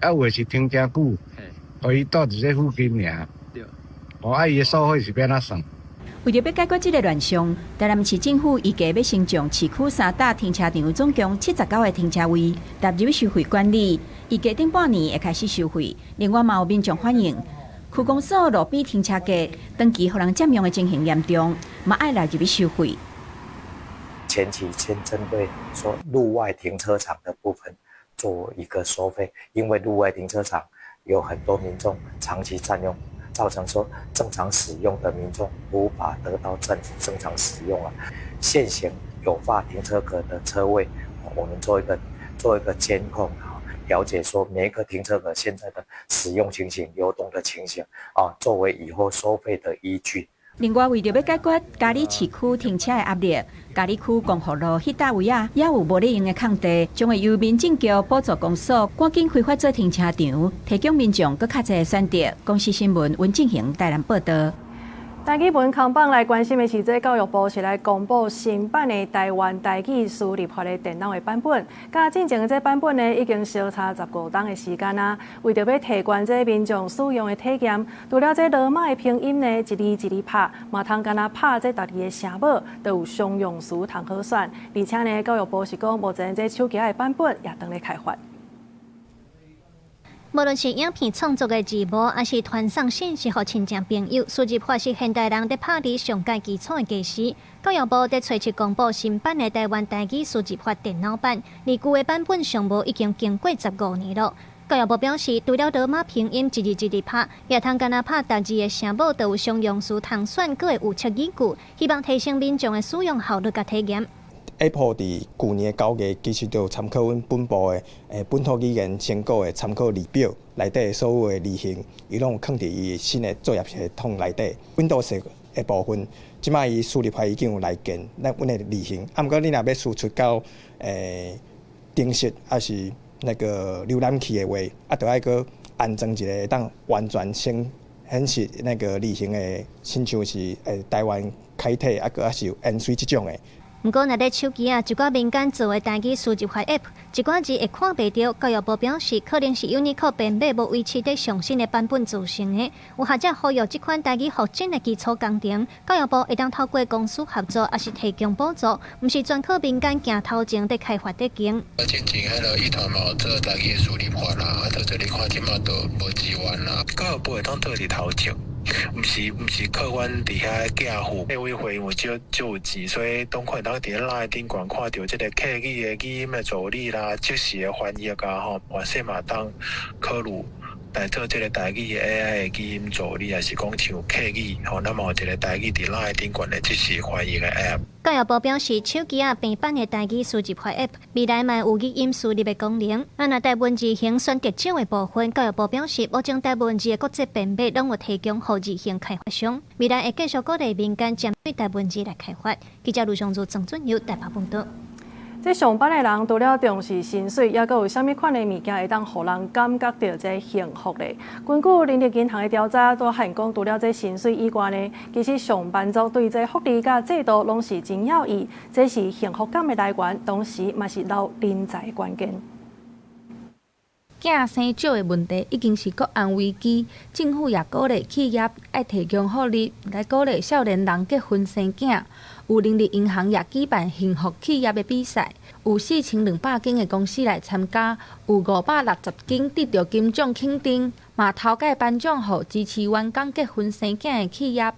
啊有的是停誠久，予伊蹛佇這附近爾。對。哦，啊伊的收費是欲按怎算？為著欲解決這个亂象，台南市政府預計欲先將市區三大停車場總共79個停車位納入收費管理，預計頂半年會開始收費。另外嘛有民眾反映，區公所路邊停車格長期予人佔用的情形嚴重，嘛愛納入去收費。前期先針對說路外停車場的部分做一個收費，因為路外停車場有很多民眾長期佔用。造成說正常使用的民眾無法得到正常使用啊。現行有發停車格的車位，我們做一個監控啊。了解說每一個停車格現在的使用情形、流動的情形啊，作為以後收費的依據。另外，為著欲解決佳里市區停車的壓力，佳里區光復路彼搭位仔，猶有無咧用的空地，將會由民政局補助公所趕緊開發做停車場，提供民眾閣較濟的選擇。公視新聞溫進行台南報導。台語文扛棒來關心的是，這教育部是來公布新版的台灣台語輸入法的電腦的版本。佮進前的這版本呢，已經相差15冬的時間啊。為著欲提懸這民眾使用的體驗，除了這羅馬的拼音呢，一字一字拍，嘛通干焦拍這逐字的聲母，都有常用詞通好選。而且呢，教育部是講，目前這手機的版本也正咧開發。無論是影片創作的字幕，抑是傳送信息予親情朋友，輸入法是現代人佇拍字上蓋基礎的家私。教育部佇初七公布新版的台灣台語輸入法電腦版，而舊的版本上無已經經過15年了。教育部表示，除了羅馬拼音一字一字拍，也通干焦拍逐字的聲母，都有常用詞通選，閣會有切語句，希望提升民眾的使用效率佮體驗。 Apple 佇舊年9月，其實就參考阮本部的本土語言成果的參考字表內底所有的字形，伊攏有囥佇伊新的作業系統內底。Windows 的部分，這擺伊輸入法已經有內建咱阮的字形，啊，毋過你若欲輸出到程式，抑是那個瀏覽器的話，啊，著愛閣安裝一個會當完全顯顯示那個字形的，親像是台灣楷體，啊，閣抑是鉛水這種的。毋過，若咧手機仔，一寡民間做的台語輸入法 App，一寡字會看袂著。教育部表示，可能是 Unicode 編碼無維持佇上新的版本造成的。有學者呼籲，這款台語復振的基礎工程，教育部會當透過公私合作，抑是提供補助，毋是全靠民間行頭前佇開發得經。進前彼个一團嘛有做台語輸入法啦，啊，到這裡看這馬都無支援啦。教育部會當做佇頭前。毋是靠阮佇遐寄付，客委會因為少少有錢，所以當可能當佇咧 LINE 頂懸看著這個客語的語音的助理啦、即時的翻譯啊吼，嘛說嘛當考慮來做這個台語 AI 的語音助理，抑是講像客語吼，咱嘛有一個台語佇 LINE 頂懸的即時翻譯的 App。教育部表示，手機仔平版的台語輸入法 App 未來嘛有語音輸入的功能。啊，若台文字型選擇少的部分，教育部表示，目前台文字的國際編碼攏有提供予字型開發商，未來會繼續鼓勵民間針對台文字來開發。記者盧尚如、曾俊友台北報導。這上班的人除了重視薪水，猶閣有啥物款的物件會當予人感覺著這幸福咧？根據人力銀行的調查，都發現講，除了這薪水以外呢，其實上班族對這福利佮制度攏是真要意，這是幸福感的來源，同時嘛是留人才的關鍵。囝生少的問題已經是國安危機，政府也鼓勵企業愛提供福利來鼓勵少年人結婚生囝。有人力銀行也舉辦幸福企業的比賽，有4200間的公司來參加，有560間得著金獎肯定，嘛頭擺頒獎予支持員工結婚生囝的企業，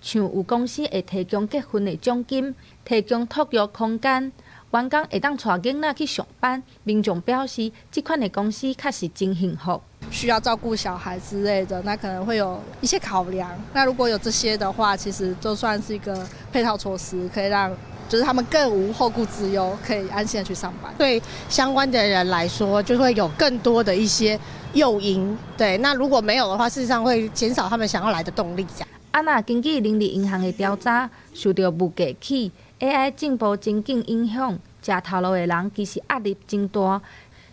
像有公司會提供結婚的獎金，提供托育空間。員工會當帶囡仔去上班，民眾表示，這款的公司確實真幸福。需要照顧小孩之類的，那可能會有一些考量。那如果有這些的話，其實就算是一個配套措施，可以讓就是他們更無後顧之憂，可以安心的去上班。對相關的人來說，就會有更多的一些誘因。對，那如果沒有的話，事實上會減少他們想要來的動力。啊，若根據人力銀行的調查，受著物價起，AI 進步真緊影響，食頭路的人其實壓力真大，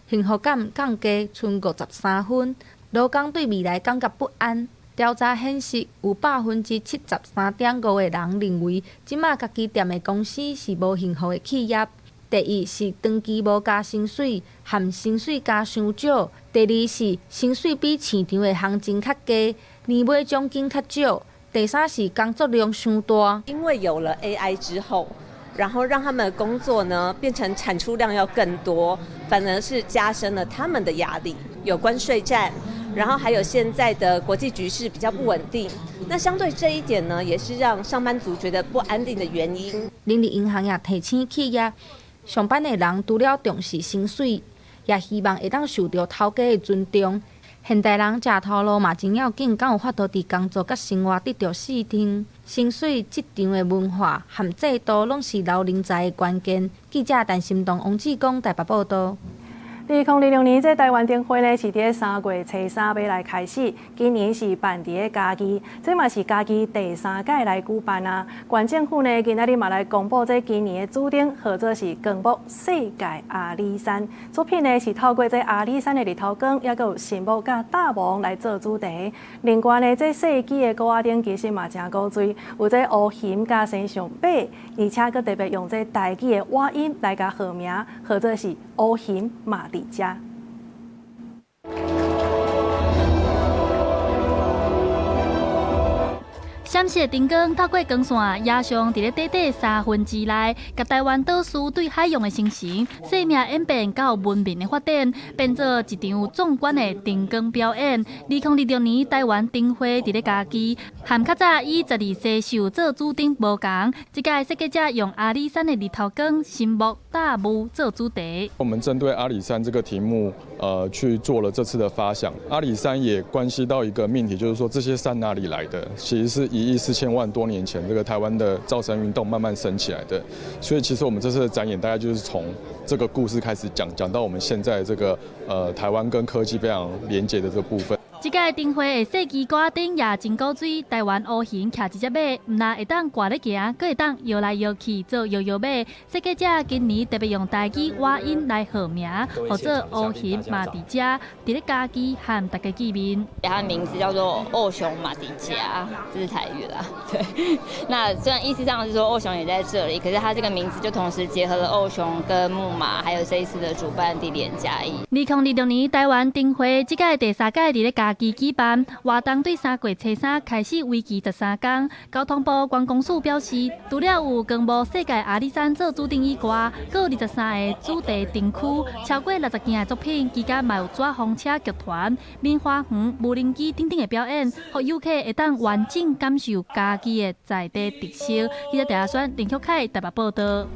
幸福感降低，賰53分，勞工對未來感覺不安。調查顯示，有73.5%的人認為，這馬家己踮的公司是無幸福的企業。第一是長期無加薪水，含薪水加傷少；第二是薪水比市場的行情較低，年尾獎金較少。第三是工作量傷大。因為有了 AI 之後，然後讓他們的工作呢變成產出量要更多，反而是加深了他們的壓力。有關稅戰，然後還有現在的國際局勢比較不穩定，那相對這一點呢，也是讓上班族覺得不安定的原因。人力銀行也提醒企業，上班的人除了重視薪水，也希望會當受著頭家的尊重。現代人食頭路嘛真要緊，敢有法度佇工作佮生活得著四天？薪水、職場的文化和制度，攏是留人才的關鍵。記者陳心動、王志剛台北報導。2026年，這台灣燈會呢是佇3月初三欲來開始，今年是辦佇咧嘉義，這嘛是嘉義第三屆來舉辦啊。縣政府呢，今仔日嘛來公布這今年的主燈，號做是光目世界阿里山。作品呢是透過這阿里山的日頭光，抑閣有神木佮大王來做主題。另外呢，這細支的鼓仔燈其實嘛誠古錐，有這烏熊佮生象馬，而且閣特別用這台語的倚音來共號名，號做是烏熊嘛佇遮。閃爍燈光透過光線，野象佇咧短短3分之內，共台灣島嶼對海洋的生成、生命演變到文明的發展，變做一場壯觀的燈光表演。2026年台灣燈會佇咧嘉義，和較早以十二生肖做主燈無仝，這屆設計者用阿里山的日頭光、神木、大霧做主題。我們針對阿里山這個題目，去做了這次的發想。阿里山也關係到一個命題，就是說這些山哪裡來的？其實是1億4千萬多年前，這個台灣的造山運動慢慢升起來的。所以其實我們這次的展演大概就是從這個故事開始講，講到我們現在這個台灣跟科技非常連結的這個部分。這屆燈會的細支鼓仔燈也真古錐，台灣烏熊騎一隻馬，毋但會當掛咧行，閣會當搖來搖去做搖搖馬。設計者今年特別用台語倚音來號名，號做烏熊嘛佇遮，佇咧嘉義和大家見面。它的名字叫做烏熊嘛佇遮，這是台語啦。對，那雖然意思上是說烏熊也在這裡，可是它這個名字就同時結合了烏熊跟木馬，還有這一次的主辦地點嘉義。2026年台灣燈會這屆第三屆佇咧嘉義舉辦活動，對3月初三開始，為期13工。交通部觀光署表示，除了有光目世界阿里山做主燈以外，閣有23個主題燈區，超過60件的作品，期間嘛有紙風車劇團、棉花園、無人機等等的表演，予遊客會當完整感受嘉義的在地特色。記者鄭阿選、林旭凱台北報導。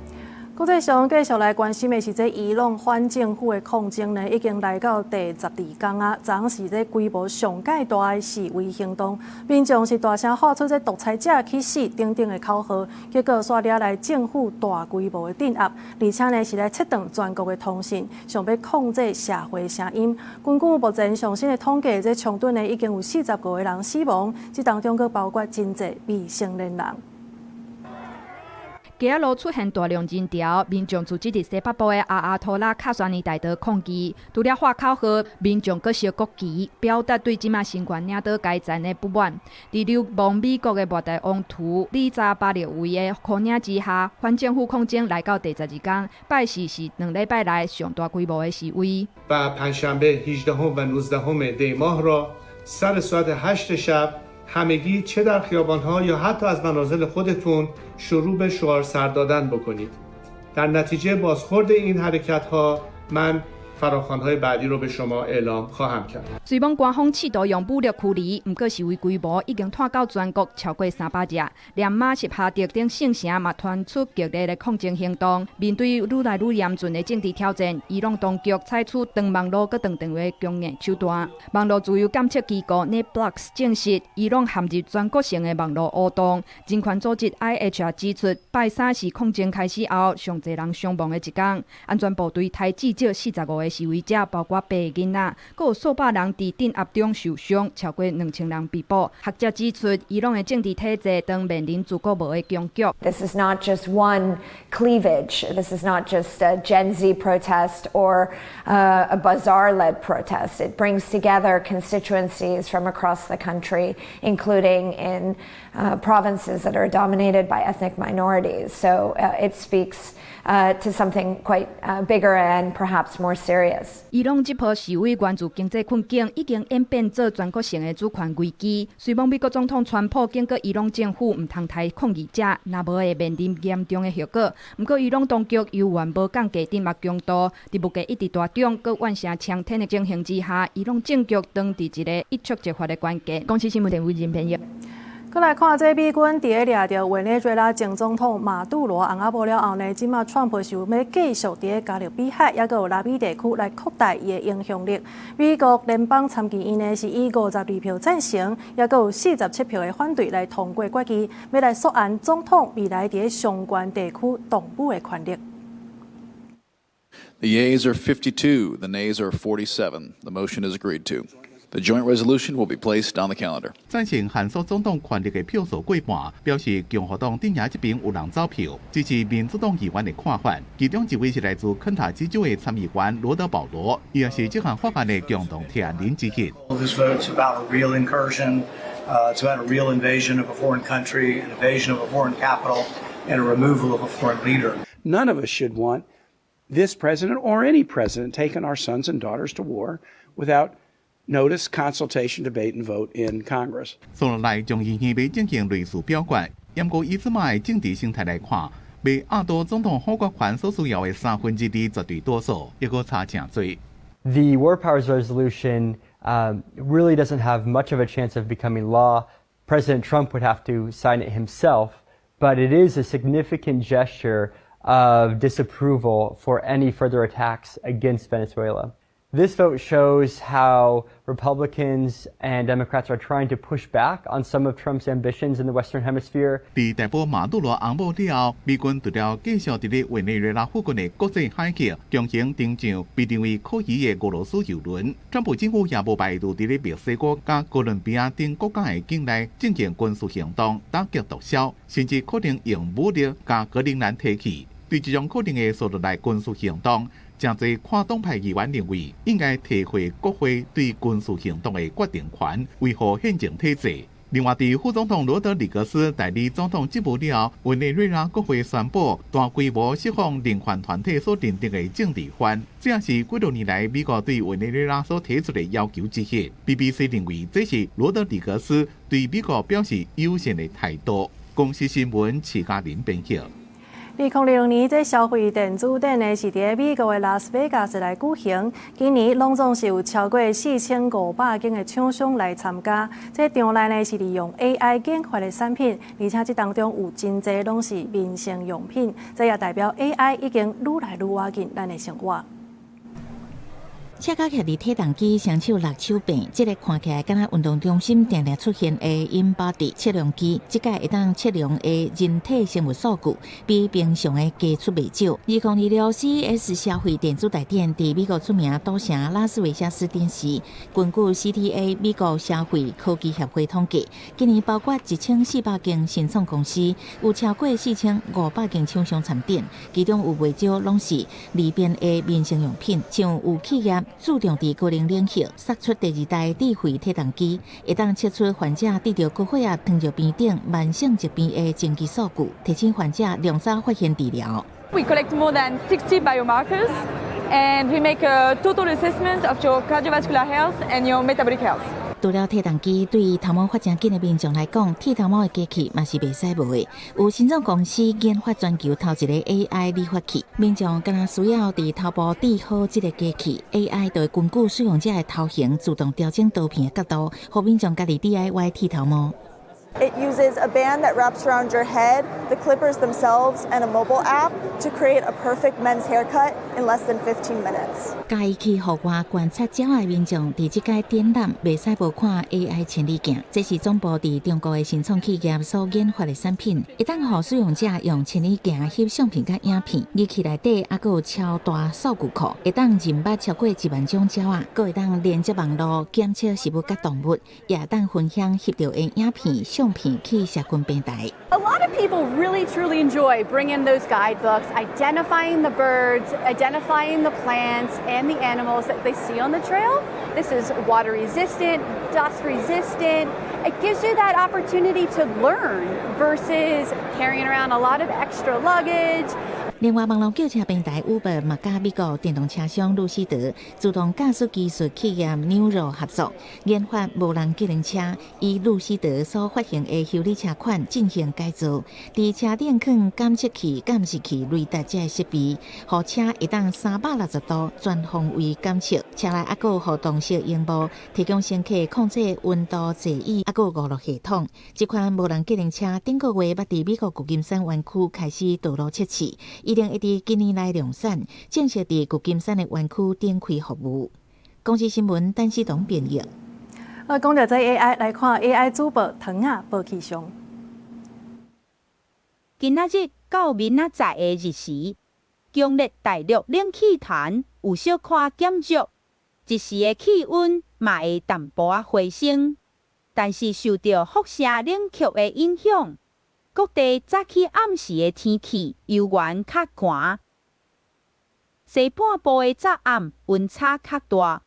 國際上繼續來關心的是，這伊朗反政府的抗爭呢，已經來到第12天啊。昨昏是這規模上蓋大的示威行動，民眾是大聲喊出這獨裁者去死等等的口號，結果煞惹來政府大規模的鎮壓，而且呢是來切斷全國的通訊，想欲控制社會聲音。根據目前上新的統計，這衝突呢已經有45個人死亡，這當中閣包括真濟未成年人。街仔路出現大量人潮，民眾聚集佇西北部的阿亞托拉卡山尼大道抗議。除了喊口號，民眾閣燒國旗，表達對這馬新權領導階層的不滿。佇流亡美國的末代王儲理查巴勒維的箍領之下，反政府抗爭來到第12工，拜四是2禮拜來上大規模的示威。 و پنجشنبه 18 و 19 دی ماه را سر ساعت 8 شب همگی چه در خیابانها یا حتی از منازل خودتون شروع به شعار سر دادن بکنید. در نتیجه بازخورد این حرکت ها من فراخوان‌های بعدی رو به شما اعلام خواهم کرد。雖罔官方試圖用武力驅離，毋過示威規模已經湠到全國超過300隻。連馬什哈德等聖城嘛傳出激烈的抗爭行動。面對愈來愈嚴峻的政治挑戰，伊朗當局採取斷網路佮斷電話強硬手段。網路自由監測機構 NetBlocks 證實，伊朗陷入全國性的網路烏洞。人權組織 IHR 指出，拜三是抗爭開始後上濟人傷亡的一天。安全部隊刣至少45個示威者，包括八個囡仔，閣有數百人佇鎮壓中受傷，超過2000人被捕。學者指出，伊朗的政治體制當面臨自古無的僵局。 This is not just one cleavage. This is not just a Gen Z protest or a bazaar-led protest. It brings together constituencies from across the country, including in provinces that are dominated by ethnic minorities. So it speaks to something quite bigger and perhaps more serious. 伊朗這波示威源自經濟困境，已經演變做全國性的主權危機。雖罔美國總統川普警告伊朗政府毋通刣抗議者，若無會面臨嚴重的後果。毋過伊朗當局猶原無降低鎮壓強度，佇物價一直大漲、閣怨聲沖天的情形之下，伊朗政局當佇一个一觸即發的關鍵。公視新聞陳偉仁編譯。閣來看這美軍佇咧掠著委內瑞拉前總統馬杜羅翁仔某了後呢，這馬川普想欲繼續佇咧加勒比海，抑閣有拉美地區來擴大伊的影響力。美國聯邦參議院呢是以52票贊成，抑閣有47票的反對來通過決議，欲來束限總統未來佇咧相關地區動武的權力。The yeas are 52, the nays are 47. The motion is agreed to. The joint resolution will be placed on the calendar. 贊成限縮總統權力的票數過半，表示共和黨陣營這邊有人走票，支持民主黨議員的看法。其中一位是來自肯塔基州的參議員羅德保羅，伊也是這項法案的共同提案人之一。 This vote's about a real incursion. It's about a real invasion of a foreign country, an invasion of a foreign capital, and a removal of a foreign leader. None of us should want this president or any president taking our sons and daughters to war without notice, consultation, debate, and vote in Congress. 紲落來眾議院欲進行類似表決，毋過以這擺的政治生態來看，欲壓倒總統否決權所需要的二三分之三絕對多數，猶閣差誠濟。 The War Powers Resolution really doesn't have much of a chance of becoming law. President Trump would have to sign it himself, but it is a significant gesture of disapproval for any further attacks against Venezuela. This vote shows how Republicans and Democrats are trying to push back on some of Trump's ambitions in the Western Hemisphere. 佇逮捕馬杜羅翁母了後，美軍除了繼續佇咧委內瑞拉附近的國際海域強行登上被認為可疑的俄羅斯油輪，川普政府也無排除佇咧墨西哥佮哥倫比亞等國家的境內進行軍事行動，打擊毒梟，甚至可能用武力共格陵蘭提去。對這種可能的紲落來軍事行動，誠濟跨黨派議員認為應該提回國會對軍事行動的決定權，維護憲政體制。另外，佇副總統羅德里格斯代理總統職務了後，委內瑞拉國會宣布大規模釋放人權團體所認定的政治犯，這也是幾多年來美國對委內瑞拉所提出的要求之一。BBC 認為這是羅德里格斯對美國表示友善的態度。公視新聞徐嘉玲編譯。2026年，這消費電子展呢是佇美國的拉斯維加斯來舉行。今年攏總是有超過4500間的廠商來參加。這場內呢是利用 AI 研發的產品，而且這當中有真濟攏是民生用品。這也代表 AI 已經愈來愈倚近咱的生活。車架徛佇體重機雙手六手臂，這个看起來敢若運動中心定定出現的 InBody 測量機，這擺會當測量的人體生物數據，比平常的加出袂少。2026 CES 消費電子大展佇美國出名賭城拉斯維加斯展示。根據 CTA 美國消費科技協會統計，今年包括1400間新創公司，有超過4500間廠商參展，其中有袂少攏是利便的民生用品，像有企業注重佇個人領域，釋出第二代智慧體重機，會當測出患者得著高血壓、糖尿病等慢性疾病的前期數據，提醒患者量早發現治療。 We collect more than 60 biomarkers and we make a total assessment of your cardiovascular health and your metabolic health. 除了體重機，對頭毛發誠緊的民眾來講，剃頭毛的機器嘛是袂使無的。有新創公司研發全球頭一個 AI 理髮器，民眾敢若需要佇頭部置好這个機器，AI 就會根據使用者的頭型自動調整刀片的角度，予民眾家己 DIY 剃頭毛。 It uses a band that wraps around your head, the clippers themselves, and a mobile app to create a perfect men's haircut in less than 15 minutes. 佮意去戶外觀察鳥仔的民眾，佇這擺展覽袂使無看 AI 千里鏡，這是總部佇中國的新創企業所研發的產品，會當予使用者用千里鏡翕相片佮影片，儀器內底猶閣有超大數據庫，會當認捌超過1萬種鳥仔，閣會當連接網路檢測食物佮動物，也會當分享翕著的影片、相片去社群平台。 A lot of people really truly enjoy bringing those guidebooks, identifying the birds, identifying the plants and the animals that they see on the trail. This is water resistant, dust resistant. It gives you that opportunity to learn versus carrying around a lot of extra luggage. 另外，網路叫車平台 Uber 嘛佮美國電動車商路西德自動駕駛技術企業 Nuro 合作，研發無人計程車，以路西德所發行的修理車款進行改造，佇車頂囥感測器、監視器、雷達這設備，予車會當360度全方位監測。車內猶閣有互動式螢幕，提供乘客控制溫度、座椅，猶閣有娛樂系統。這款無人計程車頂個月欲佇美國舊金山灣區開始道路測試。一定會佇今年內量產，正式佇舊金山的園區展開服務。公視新聞陳思彤編譯。講著這 AI 來看 AI 主播糖仔報氣象。今仔日到明仔載的日時，強烈大陸冷氣團有小可減弱，一時的氣溫嘛會淡薄仔回升，但是受著輻射冷卻的影響，各地早起暗時的天氣猶原較寒，西半部的早暗溫差較大。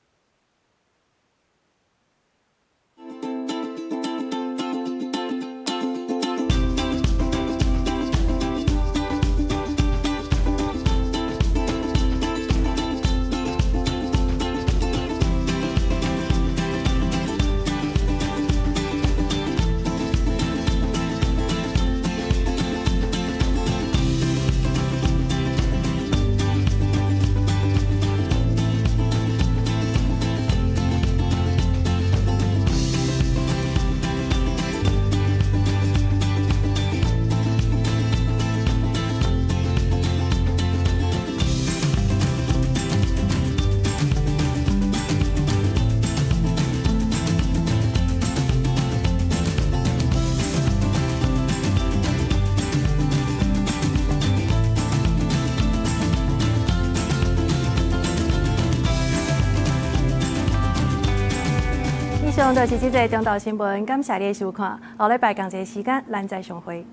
以上就是這節中島新聞，感謝你的收看。後禮拜仝一个時間，咱再相會。